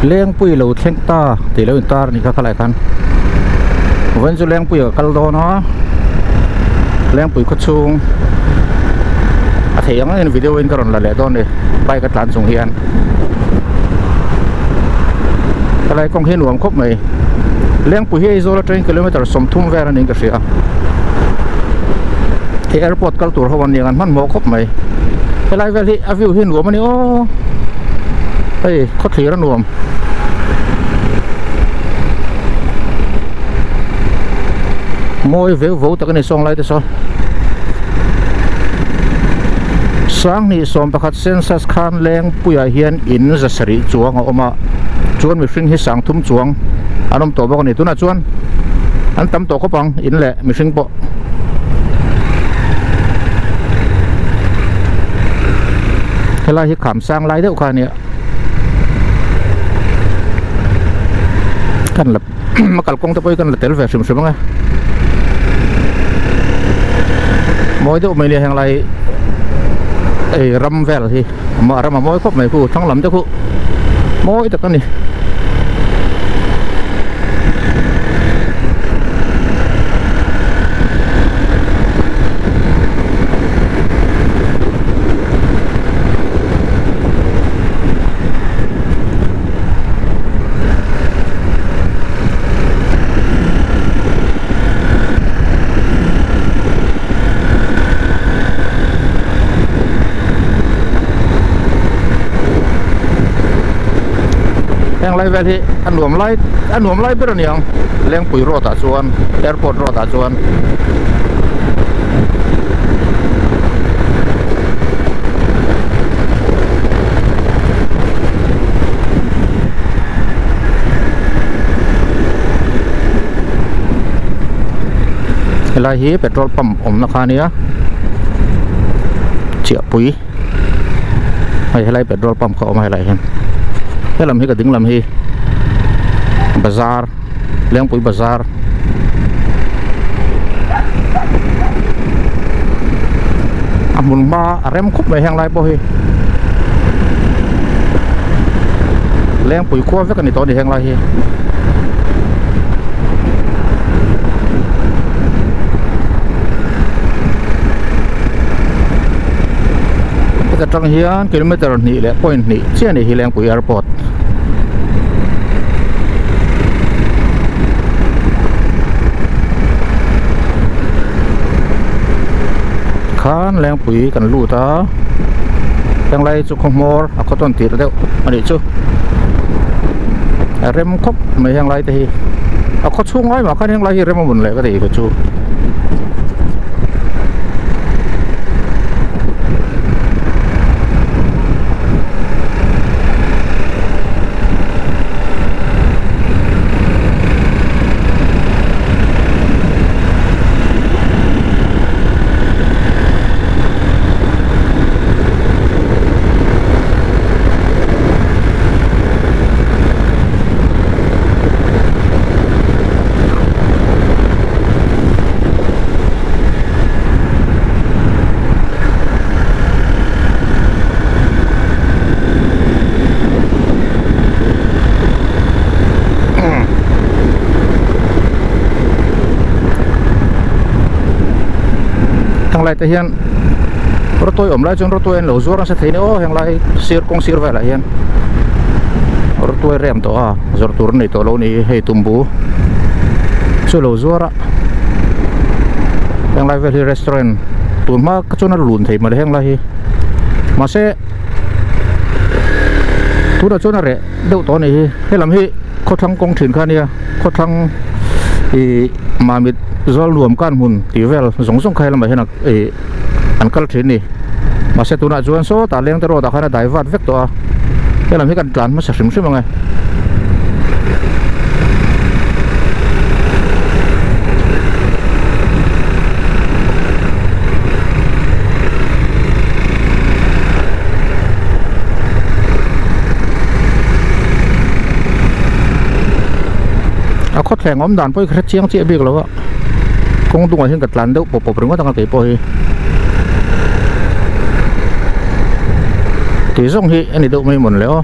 Lengpui lo thleng ta tih lo intar a nih kha khalai khan vawiin chu Lengpui ah ka kal dawn a Lengpui khaw chhung a theih ang angin video in ka rawn la leh dawn a ni bike a tlan chung hian helai kawng hi nuam khawp mai Lengpui hi Aizawl atangin kilometer 30 vel a niin ka hria hei airport kal tur ho an ni ang an hmanhmawh khawp mai helai vel hi a view hi nuam a ni aw hei khawthlir a nuam mawi veu vo tak a ni sawng lai te saw sanghnih sawm pakhat census khan Lengpuiah hian in za sarih chuang a awm a chuan mihring hi sang thum chuang an awm tawh bawk a ni tunah chuan an tam tawh khawp ang in leh mihring pawh. Helai hi kham sang lai deuh kha a nia kan la a kalkawng te pawh hi kan la tel ve hrim hrim ang e mawi deuh mai nia heng lai ei ram vel hi a ram a mawi khawp mai khu thlang lam te khu mawi tak a ni. Heng lai vel hi a nuam lai a nuam lai ber a ni ang Lengpui road ah chuan airport road ah chuan. Helai hi petrol pump awmna kha ania Chiahpui hei helai petrol pump kha a awm a helai hian helam hi ka ding lam hi bazar Lengpui bazar a hmun hma a rem khup mai heng lai pawh hi Lengpui khua vek a ni tawh a ni heng lai hi. Heta tang hian kilometer hnih leh point hnih chiah a ni hi Lengpui airport. Khan Lengpui kan lut a henglai chu khaw hmawr a khaw tawn tirh deuh a nih chu a rem khawp mai henglai te hi a khaw chhung ngai mah khan henglai hi rem a mun leh ka tih kha chu. Henglai te hian rawtuai awm lai chuan rawtuai an lo zuar nasa thei a ni aw henglai sir kawng sir velah hian rawtuai rem tawh a zawrh tur an nei tawh lo a ni hei tumbu chu a lo zuar a henglai vel hi restaurant tun hma kha chuan a lun thei mawle henglai hi mahse tunah chuan a reh deuh tawh a ni hi helam hi khawthlang kawng thin kha a nia khawthlang ih mamit zawl nuam kan hmun tih vel zawng zawng kha helamah hian ih an kal thin a ni mahse tunah chuan sawtah lengte road ah khan a dai vat vek tawh a helam hi kan tlan hmasa hrim hrim ang e. A khawthleng awm dan pawh hi ka hre chiang chiah bik lo a kawng dungah hian ka tlan deuh pawp pawp ringawt ang a keipawh hi tih zawng hi a ni deuh mai mawn le aw.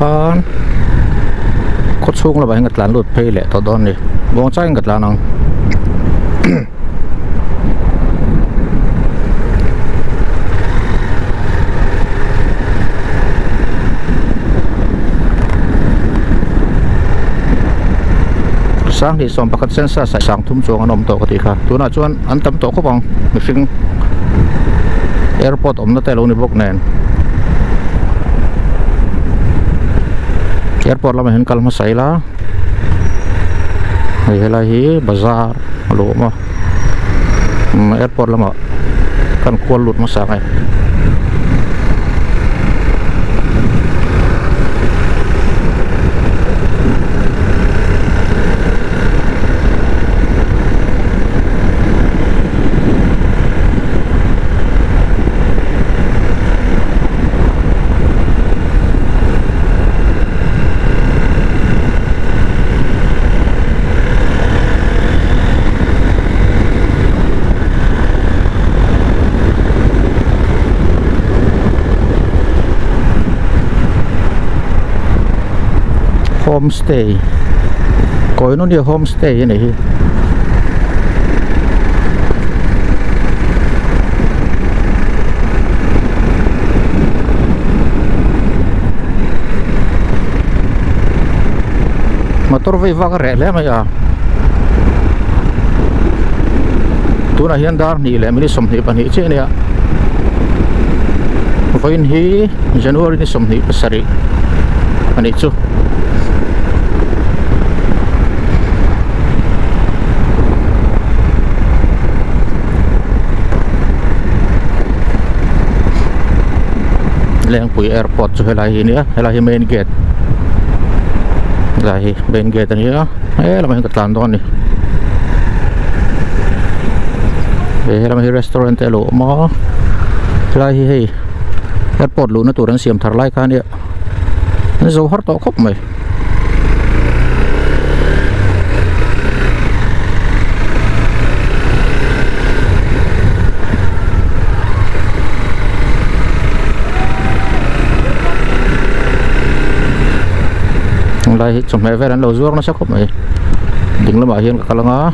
Tikhan khaw chhung lamah hian ka tlan lut phei leh tawh dawn a ni muang changin ka tlan ang. Sanghnih sawm pakhat census ah sang thum chuang an awm tawh ka tih kha tunah chuan an tam tawh khawp ang mihring airport awmna te a lo ni bawk nen airport lamah hian kal hmasa ila hei helai hi bazar a lo awm a umm airport lamah kan kual lut hmasa ang e. Homestay Koinonia homestay a nih hi. Motor vei vak a reh hle mai a tunah hian dar hnih leh minute 22 chiah a nia vawiin hi January ni 27 a nih chu. Lengpui airport chu helai hi nia helai hi main gate helai hi main gate a nia helamah hian ka tlan dawn a ni he helamah hi restaurant te a lo awm a helai hi hei airport luhna tur an siam thar lai kha a nia an zo har tawh khawp mai. Lai hi chawhmeh vel an lo zuar nasa khawp mai ding lamah hian ka kal anga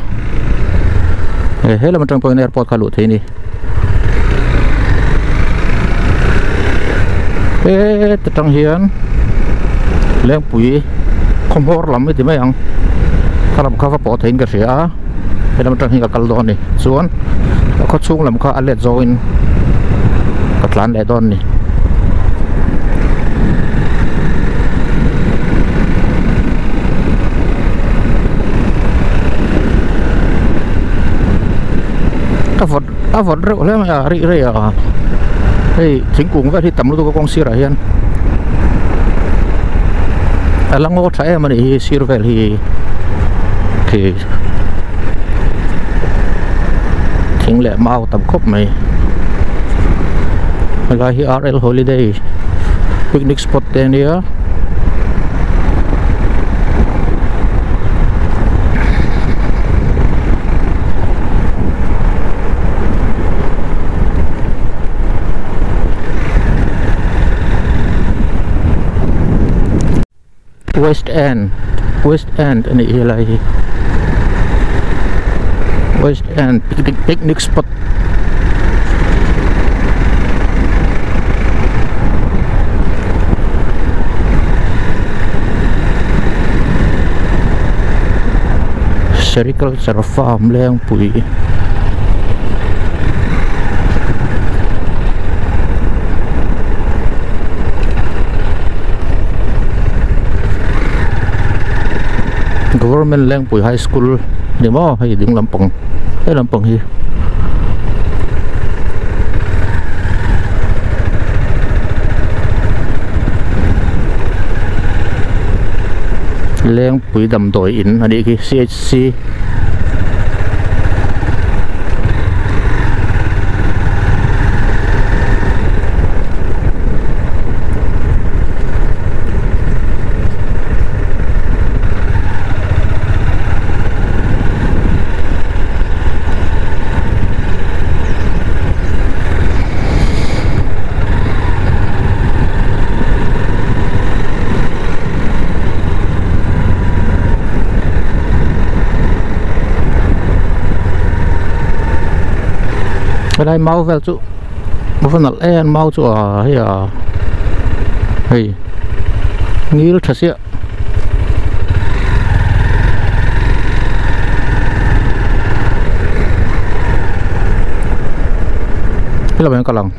he lam atang pawhin airport kha luh theih a ni heta tang hian lengpui khawhmawr lam i ti mai ang kha lam kha va pawh theihin ka hria a helam atang hian ka kal dawn a ni chuan a khaw chhung lam kha a let zawngin ka tlan leh dawn a ni. A vawt a vawt reuh hle mai a rih rei a hei thingkung vel hi tam lutuk a kawng sirah hian a la ngaw tha em a nih hi sir vel hi khi thing leh mau tam khawp mai helai hi R L holiday picnic spot te a nia. West End West End a nih hi helai hi West End picnic picnic spot Sericulture farm Lengpui. Government Lengpui High School ni maw hei ding lampang he lampang hi. Lengpui damdawi in a nih khi C_H_C. Helai mau vel chu va nalh em mau chu a hei a hei ngil tha chiah. Helai ah hian ka lang.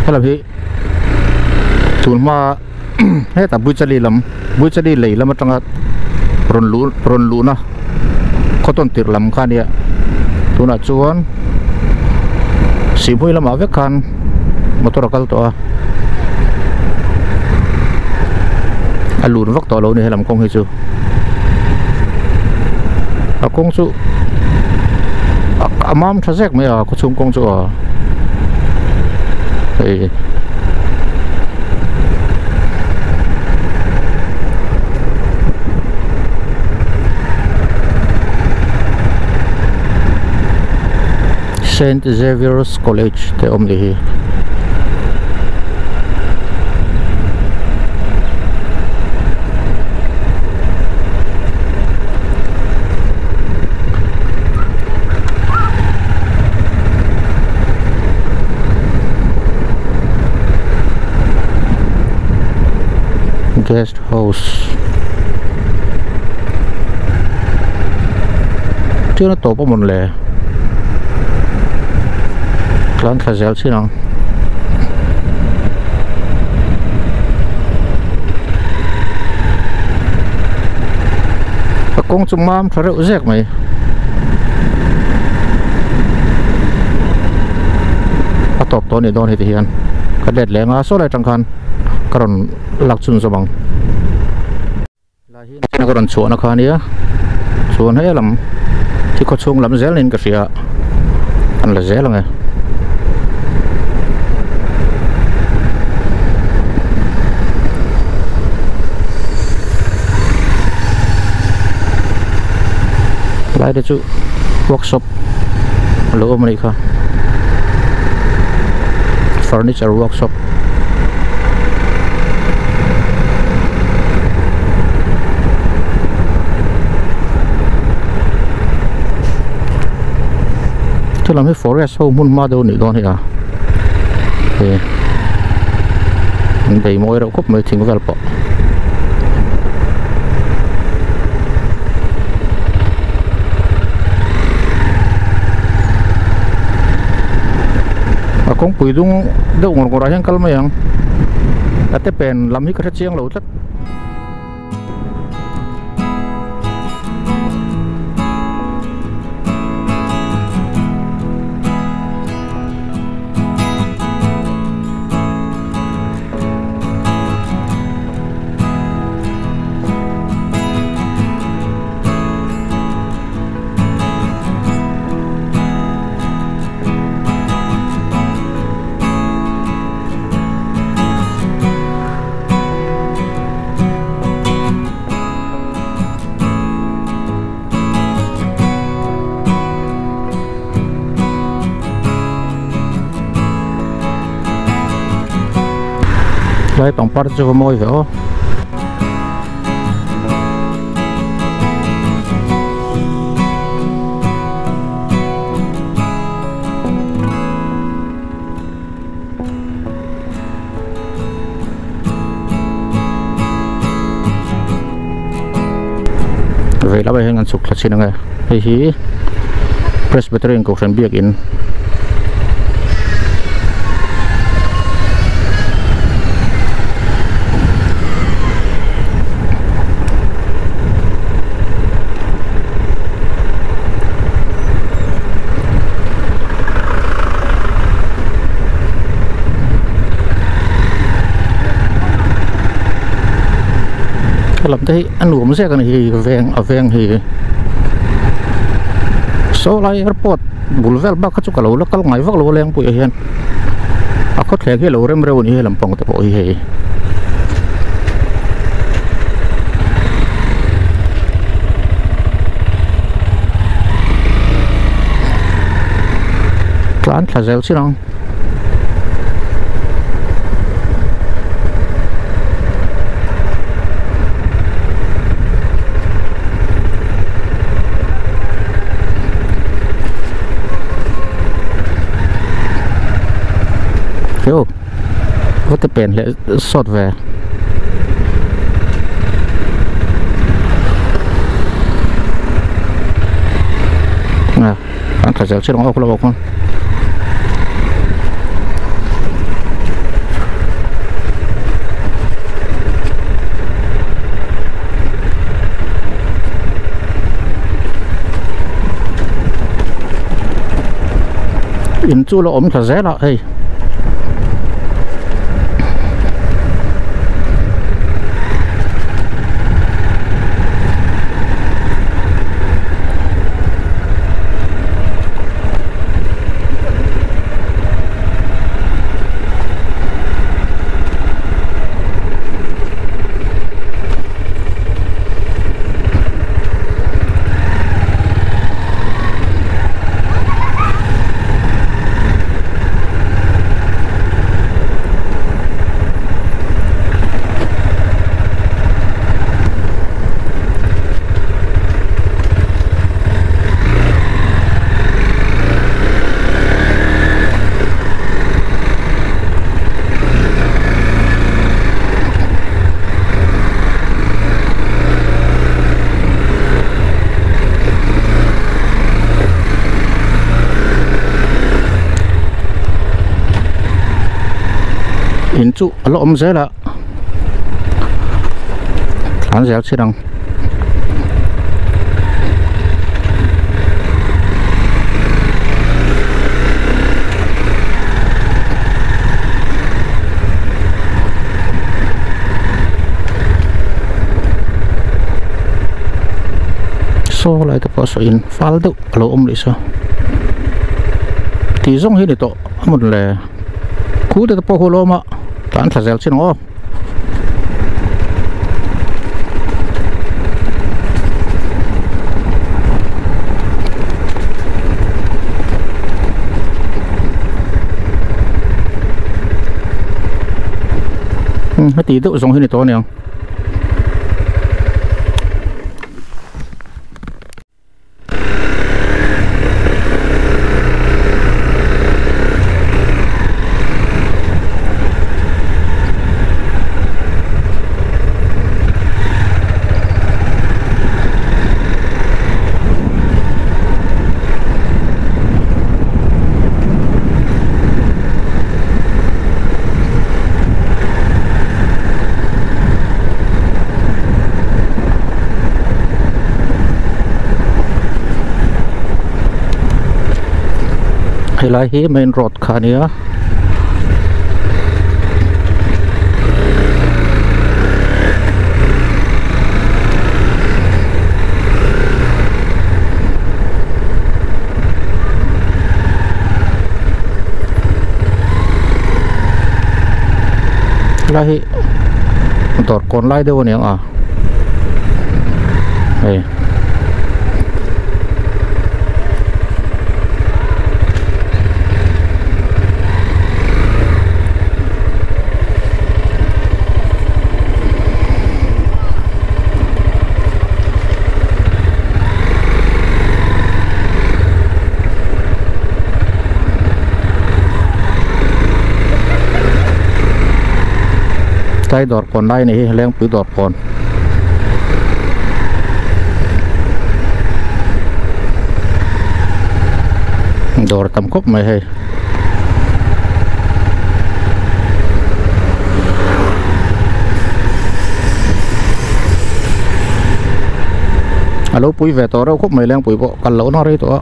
Helai hi tun hma hetah Buichali lam Buichali lei lam atanga rawn luh rawn luhna khaw tawn tirh lam kha ania tunah chuan Sihhmui lamah vek khan motor a kal tawh a a lun vak tawh lo a ni helam kawng hi chu a kawng chu a mam tha zek mai a khaw chhung kawng chu a hei. Saint Xavier's College te awm ni hi. Guest house Chuan a tawp a mawn le tlan thla zel chin ang. A kawng chu mam tha reuh zek mai. A tawp tawh a nih dawn heti hian ka let leh anga saw lai atang khan ka rawn lak chhun zawm ang. Lai hi ka rawn chhuahna kha ania chuan he lam hi khaw chhung lam zel niin ka hria an la zel ang e. Lai te chu workshop a lo awm a nih kha furniture workshop. Thu lam hi forest ho hmun hma deuh a nih dawn hi a he an bei mawi reuh khawp mai thing vel pawh. A kawngpui dung deuh ngawr ngawrah hian kal mai ang a te pen lam hi ka hre chiang lo tlat. Lai pangpar chu va mawi ve aw. Vei lamah hian kan chhuk thla chin ang e hei hi Presbyterian Kohhran biakin Lam te hi a nuam zek a ni hi veng a veng hi saw lai airport bul vel bak kha chu ka lo la kal ngai vak lo a lengpui ah hian a khawthleng hi a lo rem reuh a ni he lampang te pawh hi hei. Tlan thla zel chin ang. Eo va te pen leh sawt ve. A an tha zel chiang awk lo awk in chu la awm thla zel a hei In chu a la awm zel a thlan zel chin ang. Saw lai te pawh saw in fal deuh a lo awm leh saw tih zawng hi a ni tawh a hmun le khu te pawh khu a lo awm a tlan thla zel chin ang aw. Heti deuh zawng hi ni tawh a niang. Helai hi main road kha a nia. Helai hi dawr kawn lai deuh a ni ang a hei. Tlai dawr kawn lai a ni hi Lengpui dawr kawn. Dawr tam khawp mai hei. A lo pui ve tawh reuh khawp mai Lengpui pawh kal lohna rei tawh a.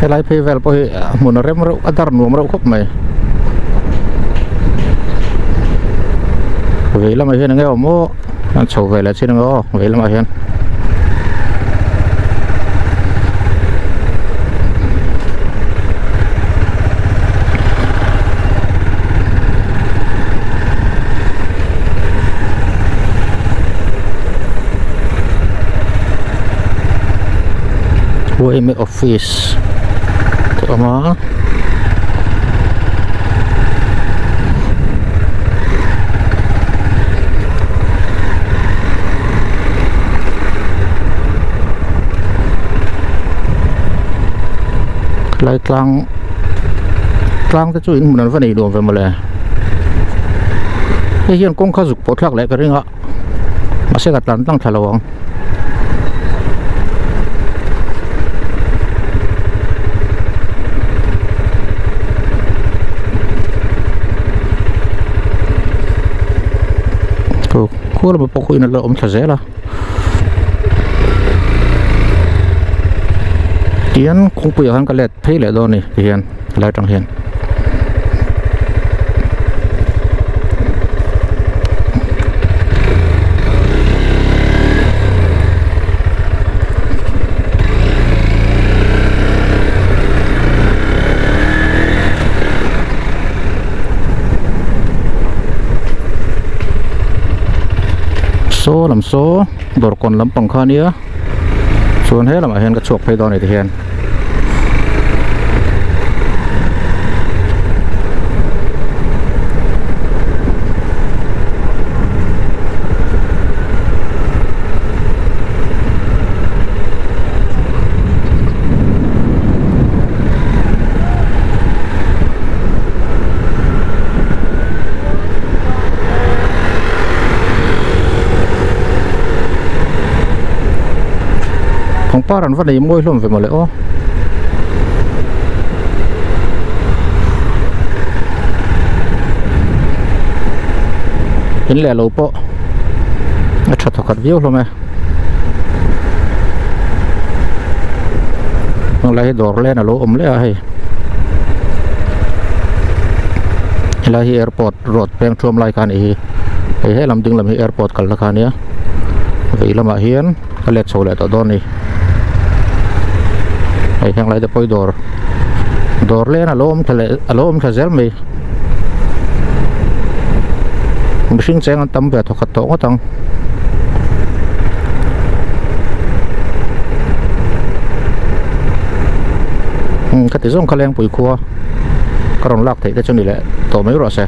Helai phei vel pawh hi hmun a rem reuh a dar nuam reuh khawp mai vei lamah hian enge awm aw an chho ve leh chin ang aw vei lamah hian. Yma office te a awm a. Helai tlang tlang te chu in hmun an va nei nuam ve mawle hei hian kawng kha zuk pawh thlak leh ka ring a mahse ka tlan tlang thla lo ang. Khua lamah pawh khuin a la awm thla zel a tihian kawngpuiah khan ka let phei leh dawn a ni tihian helai atang hian. Saw lam saw dawr kawn lampang kha ania chuan he lamah hian ka chhuak phei dawn a ni tihian. Pangpar an va nei mawi hlawm ve mawle aw. In leh lo pawh a tha thawkhat viau hlawm e. Helai hi dawr len a lo awm leh a hei. Helai hi airport road peng thuam lai kha a nih hi. Hei helam ding lam hi airport kalna kha a nia. Vei lamah hian. A let chho leh tawh dawn a ni hei heng lai te pawh hi dawr dawr len a lo awm thla leh a lo awm thla zel mai mihring cheng an tam ve thawkhat tawh ngawt ang. Khati zawng kha lengpui khua ka rawn lak theih te chu ni leh tawh mai rawh se.